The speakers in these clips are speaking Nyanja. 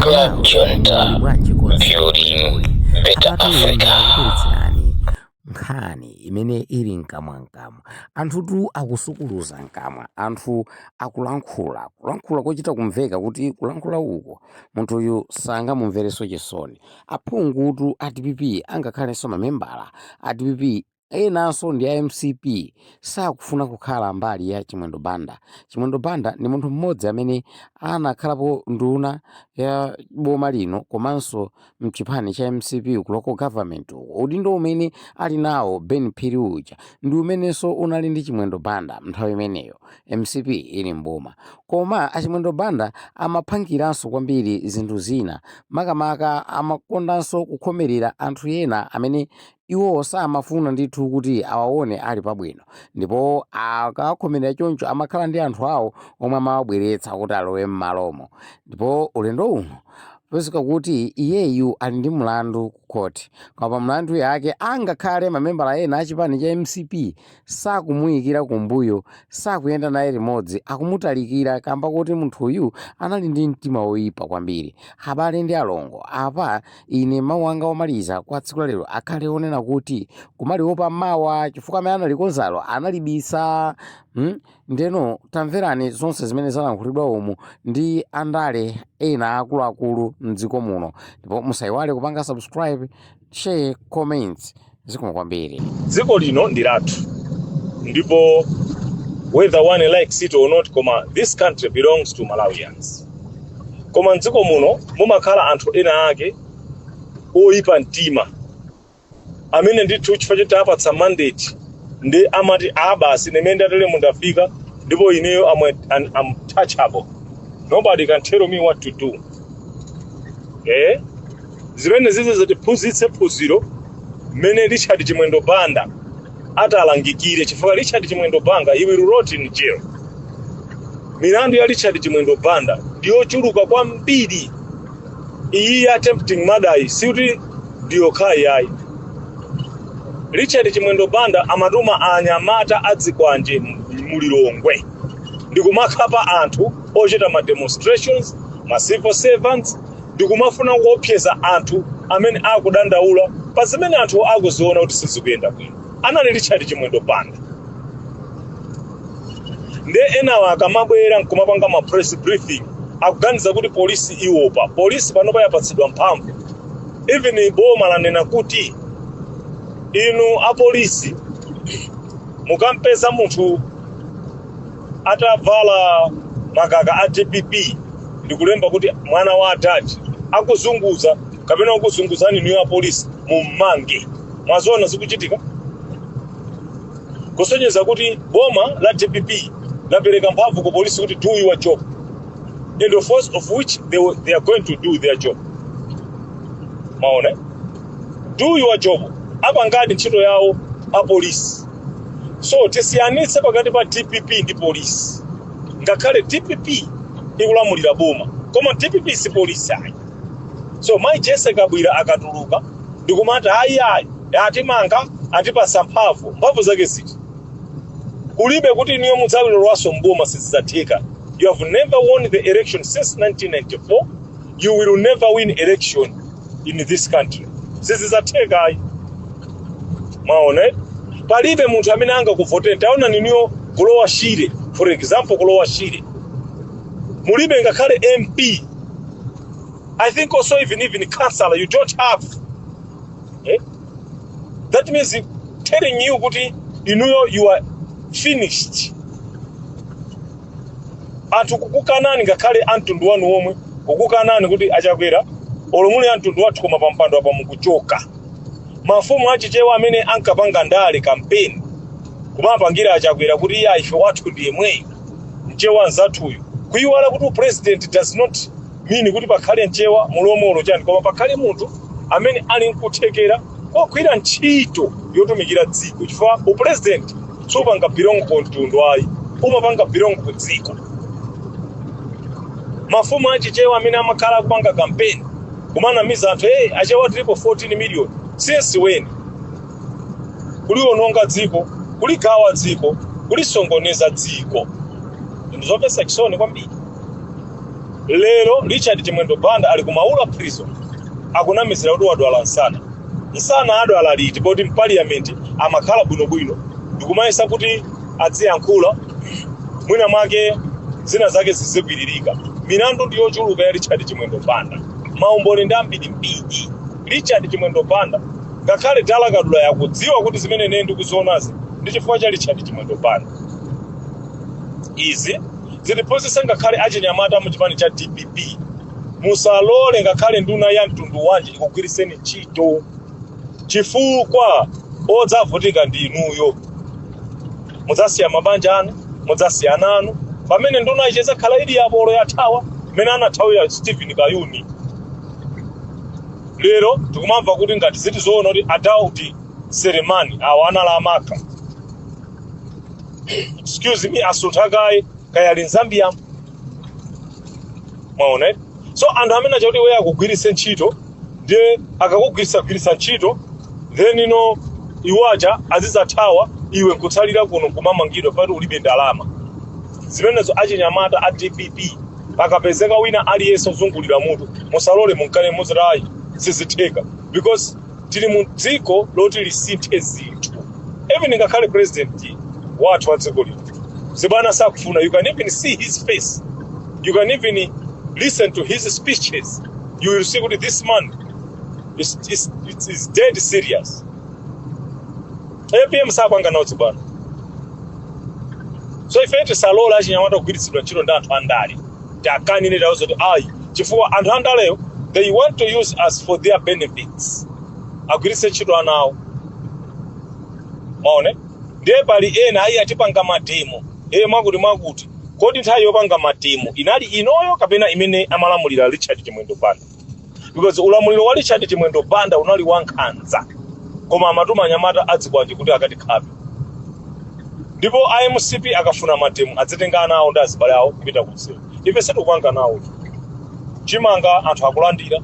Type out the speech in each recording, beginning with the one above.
Club Junta, Bwanji konse building kuli better apatu Africa. Ndakubweretserani nkhani imene ili mkamwamkamwa. Anthutu akusukuluza mkamwa, anthu akulankhula, kulankhula kochita kumveka kuti kulankhula uko munthuyu sangamumverenso chisoni. Aphungutu a DPP, angakhalenso mamembala a DPP enanso ndi a MCP, sakufuna kukhala mbali ya Chimwendo Banda. Chimwendo Banda ndi munthu mmodzi amene anakhalapo nduna ya boma lino komanso mchipani cha MCP ku local government uko. Udindo umene ali nawo Ben Phiri uja ndi umenenso unali ndi Chimwendo Banda nthawi imeneyo MCP ili mboma. Koma aChimwendo Banda amaphankiranso kwambiri zinthu zina, makamaka amakondanso kukhomerera anthu ena amene iwo samafuna ndithu kuti awaone ali pabwino, ndipo akakhomerera choncho amakhala ndi anthu awo omwe amawabweretsa kuti alowe m'malomo. Ndipo ulendo uno pezeka kuti iyeyu ali ndi mlandu ku khoti, koma pa mlandu yake angakhale mamembala ena achipani cha MCP sakumuyikira kumbuyo, sakuyenda naye limodzi, akumutalikira kamba kuti munthuyu anali ndi mtima woyipa kwambiri. Abale ndi alongo, apa ine mawu anga omaliza kwa tsiku lalero akhale onena kuti kumaliopa mawa, chifukwa amene analikonzalo analibisa. Ndeno tamverani zonse zimene zalankhulidwa umu ndi andale ena akuluakulu mdziko muno, ndipo musayiwale kupanga subscribe, share, comments. Zikomo kwambiri. Dziko lino ndi lathu, ndipo whether one likes it or not, koma this country belongs to Malawians. Koma mdziko muno mumakhala anthu ena ake oyipa mtima amene ndithu chifukwa choti apatsa mandate ndi amati, "A basi, nemene ndatele mundafika, ndipo ineyo I'm untouchable. Nobody can tell me what to do." Zimene zizi zitiphunzitse phunziro mmene Richard Chimwendo Banda atalangikire, chifukwa Richard Chimwendo Banda, he will rot in jail. Milandu ya Richard Chimwendo Banda ndiyochuluka kwambiri. Iyi ya attempting murder sikuti ndiyokhayi ayi. Richard Chimwendo Banda amatuma anyamata adzikwanje mulilongwe ndikumakhapa anthu ochita ma demonstrations, ma civil servants, ndikumafuna kuopseza anthu amene akudandaula pa zimene anthu akuziona kuti sizikuyenda bwino. Anali Richard Chimwendo Banda. Nde enawa akamabwera nkumapanga ma press briefing akuganiza kuti polisi iopa. Polisi panopa yapatsidwa mphamvu. Even boma lanena kuti inu apolisi mukampeza munthu atavala makaka a DPP ndikulemba kuti mwana wa adadi, akuzunguza kapena kukuzunguzani inuyo apolisi, mummange. Mwaziona zikuchitika, kusonyeza kuti boma la DPP lapereka mphamvu ku polisi kuti do your job, and of course of which they are going to do their job. Maona, eh? Do your job, apangadi ntchito yawo apolisi. So tisiyanitse pakati pa DPP ndi polisi. Ngakhale DPP ikulamulira boma, koma DPP si polisi ayi. So mai Jesse Kabwira akatuluka ndikumati, "Ayi, ayi, atimanga, atipasa mphamvu," mphamvu zake ziti? Kulibe kuti inuyo mudzalowanso mboma, sizidzatheka. You have never won the election since 1994. You will never win election in this country. Sizidzatheka ayi. Mwaona, eh? Palibe munthu amene angakuvoteni. Taona ninuyo kulowa Shire, for example, kulowa Shire mulibe ngakhale MP. I think also even councillor you don't have, eh? That means telling you kuti inuyo you are finished. Anthu kukukanani, ngakhale amtundu wanu omwe kukukanani kuti aChakwera, olo muli amtundu wathu, koma pampando apa mukuchoka. Mafumu achichewa amene ankapanga ndale, kampeni, kumapangira aChakwera kuti iye, ife wathu ndi yemweyo mchewa nzathuyu, kuyiwala kuti president does not mean kuti pakhale mchewa, mulomwe olo chani, koma pakhale munthu amene ali nkuthekera kogwira ntchito yotumikira dziko, chifukwa upresident supanga belong ku mtundu ayi, umapanga belong ku dziko. Mafumu achichewa amene amakhala akupanga kampeni kumanamiza anthu, "Hey, achewa tilipo 14 million," since when? Kuliononga dziko, kuligawa dziko, kulisongoneza dziko, zinthu zomvetsa chisoni kwambiri. Lero Richard Chimwendo Banda ali ku Maula Prison, akunamizira kuti wadwala msana. Msana adwala liti, poti mparliament amakhala bwinobwino ndikumayesa kuti adziyankhula, mwina mwake zina zake zizikwiririka? Milandu ndi yochuluka ya Richard Chimwendo Banda, maumboni ndi ambirimbiri. Richard Chimwendo Banda, ngakhale Talakadula yakudziwa kuti zimene ine ndikuzionazi ndi chifukwa cha Richard Chimwendo Banda. Izi zitiphunzitse ngakhale achinyamata mu chipani cha DPP: musalole ngakhale nduna ya mtundu wanji ikugwiritseni ntchito, chifukwa odzavutika ndi inuyo. Mudzasiya mabanja anu, mudzasiya ana anu, pamene nduna ichi idzakhala ili yapolo, yathawa, mmene anathawira Stephen Kayuni. Lero tikumamva kuti, ngati ziti zoona, kuti a Daudi Selemani awo anali amaka, excuse me, asuntha kaye, kaya ali mZambia. Mwaona, eh? So anthu amene achakuti iwe akugwiritse ntchito, ndiye akakugwiritsa gwiritsa ntchito, then ino iwaja azidzathawa, iwe nkutsalira kuno kumamangidwa pati ulibe ndalama. Zimenezo achinyamata a DPP, akapezeka wina aliyense ozungulira mutu, musalole, munkane, muzirayi sizitheka, because tili mu dziko loti lisinthe zinthu. Even ngakhale president wathu wa dziko lino zibwana sakufuna. You can even see his face, you can even listen to his speeches, you will see kuti this man is dead serious. APM sapanga nawo zibwana. So ife tisalola achinyamata kugwiritsidwa ntchito ndi anthu andale. Tiakanire, tawuza kuti ayi, chifukwa anthu andaleyo, they want to use us for their benefits, agwiritse ntchito ana awo. Maone, ndiye pali ena, ayi, atipanga mademo, eye, mwakuti mwakuti. Kodi nthawi yopanga mademo inali inoyo kapena imene amalamulira Richard Chimwendo Banda? Because ulamuliro wa Richard Chimwendo Banda unali wankhanza, koma amatuma anyamata adzikwanje kuti akatikhape. Ndipo iMCP akafuna mademo, adzitenga ana awo ndi azibale awo kupita kunsewu. Ife sitikupanga nawo. Chimanga anthu akulandira,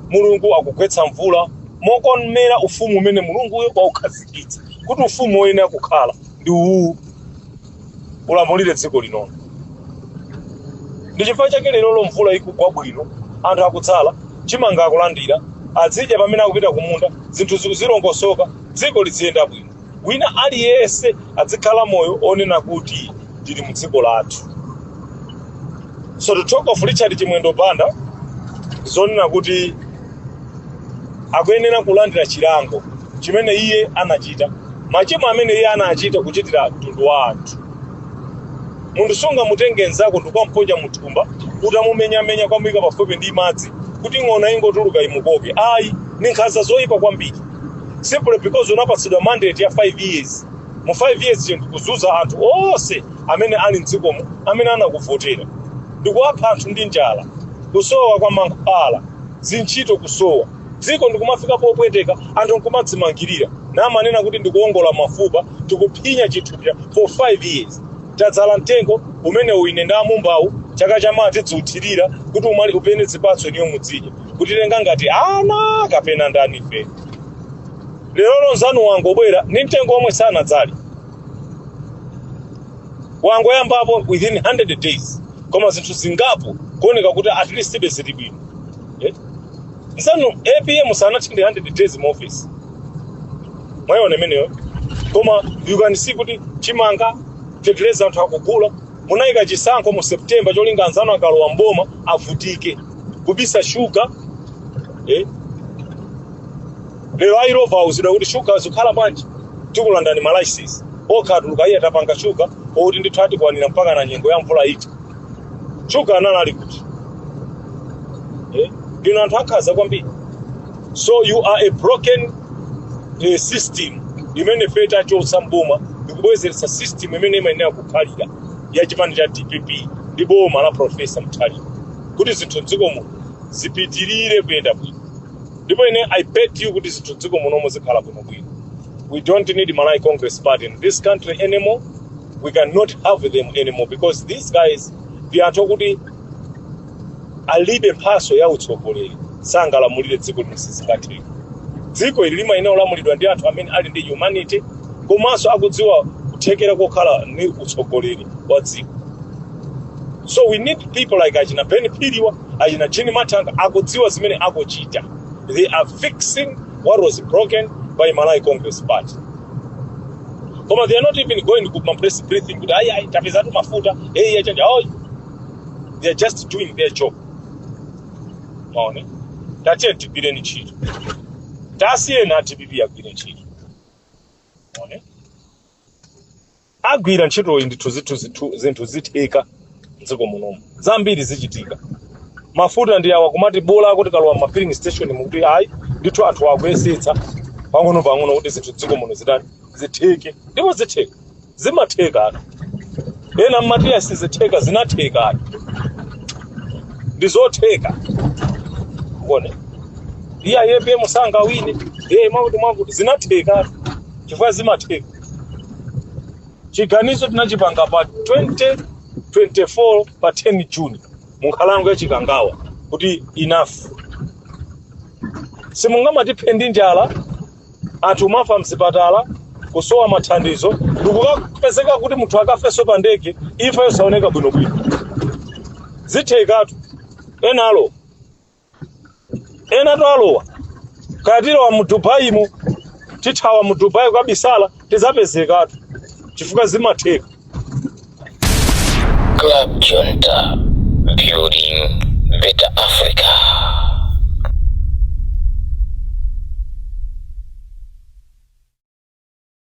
Mulungu akugwetsa mvula mokomera ufumu umene Mulunguyo waukhazikitsa kuti ufumu woyenera kukhala ndi uwu, ulamulire dziko linono. Ndi chifukwa chake lero mvula ikugwa bwino, anthu akutsala chimanga, akulandira, azidya pamene akupita kumunda, zinthu zikuzilongosoka, dziko liziyenda bwino, wina aliyense azikhala moyo onena kuti tili mu dziko lathu. So to talk of Richard Chimwendo Banda, zonena kuti akuyenera kulandira chilango chimene iye anachita, machimo amene iye anachita kuchitira mtundu wa anthu. Munthu sungamutenge mnzako ndikukamponya muthumba, utamumenyamenya, kwamuyika pafupi ndi madzi kuti ng'ona ingotuluka imukoke. Ayi, ni nkhanza zoyipa kwambiri, simply because unapatsidwa mandate ya 5 years. Mu 5 years chinthu kuzunza anthu onse amene ali mdzikomo amene anakuvotera, ndikuwapha anthu ndi njala, kusowa kwa mankhwala, zintchito kusowa, dziko ndikumafika popweteka, anthu nkumadzimangirira namanena kuti ndikuwongola mafupa, tikuphinya chithupsa for 5 years. Tadzala mtengo umene uine ndi amumbawu, chaka chamawa tidziuthirira kuti umali upene zipatso, niyo mudzidya. Kutitenga ngati ana kapena ndani ife? Lero lonzanu wangobwera ndi mtengo omwe sanadzale, wangoyambapo within 100 days, koma zinthu zingapo kuoneka kuti at least ibe zili bwino, eh? Nsanu APM sanathe ndi 100 days mu office, mwayiona imeneyo? Koma you can see kuti chimanga, feteleza, anthu akugula. Munayika chisankho mu September cholinga anzanu akalowa mboma avutike kubisa shuga, eh? Lero a Illovo auzidwa kuti shuga zikhala bwanji, tikulandani ma license. Okha atuluka, iye atapanga shuga okuti ndithu atikwanira mpaka na nyengo ya mvula iti. Shuga anali ali kuti, eh? Ndinu anthu akhaza kwambiri. So you are a broken system imene ife tachotsa mboma ndikubwezeretsa system imene imayenera kukhalira ya chipani cha DPP ndi boma la Professor Mutharika, kuti zinthu mdzikomo zipitirire kuyenda bwino. Ndipo ine I bet you kuti zinthu mdziko munomo zikhala bwinobwino. We don't need Malawi Congress Party in this country anymore. We cannot have them anymore, because these guys ndi anthu okuti alibe mphaso ya utsogoleri, sangalamulire dziko lino, sizingatheke. Dziko ili limayenera kulamulidwa ndi anthu amene ali ndi humanity komanso akudziwa kuthekera kokhala ndi utsogoleri wa dziko. So we need people like achina Ben Phiriwa, achina Jean Mathanga, akudziwa zimene akuchita. They are fixing what was broken by Malawi Congress Party. Koma they are not even going ku ma press briefing kuti ayi, ayi, tapezatu mafuta, hey, achanja oh. They are just doing their job. Maone, tatiye tigwireni ntchito, tasiyeni a DPP agwire ntchito. Maone, agwira ntchitoyi ndithu, zinthu zitheka mdziko munomu, zambiri zichitika. Mafuta ndi awa, kumati bola kuti kalowa ma filling station mukuti ayi ndithu, anthu akuyesetsa pang'ono pang'ono kuti zinthu dziko muno zitani? Zitheke. Ndipo zitheka, zimatheka. Atu ena mmatiya sizitheka, zinatheka. Atu ndi zotheka. Kuone iya APM sangawine, iye mwakuti mwakuti, zinatheka atu, chifukwa zimatheka. Chiganizo tinachipanga pa 2024 pa 10 June mu nkhalango ya Chikangawa kuti enough, simungamatiphe ndi njala, anthu mafa mzipatala, kusowa mathandizo, ndikukapezeka kuti munthu akafenso pa ndege, imfa yosaoneka bwinobwino. Zithekatu. Ena alowa, ena to alowa, kaya tilowa mu Dubai, tithawa mu Dubai kukabisala, tizapezekatu chifukwa zimatheka. Club Junta, building better Africa.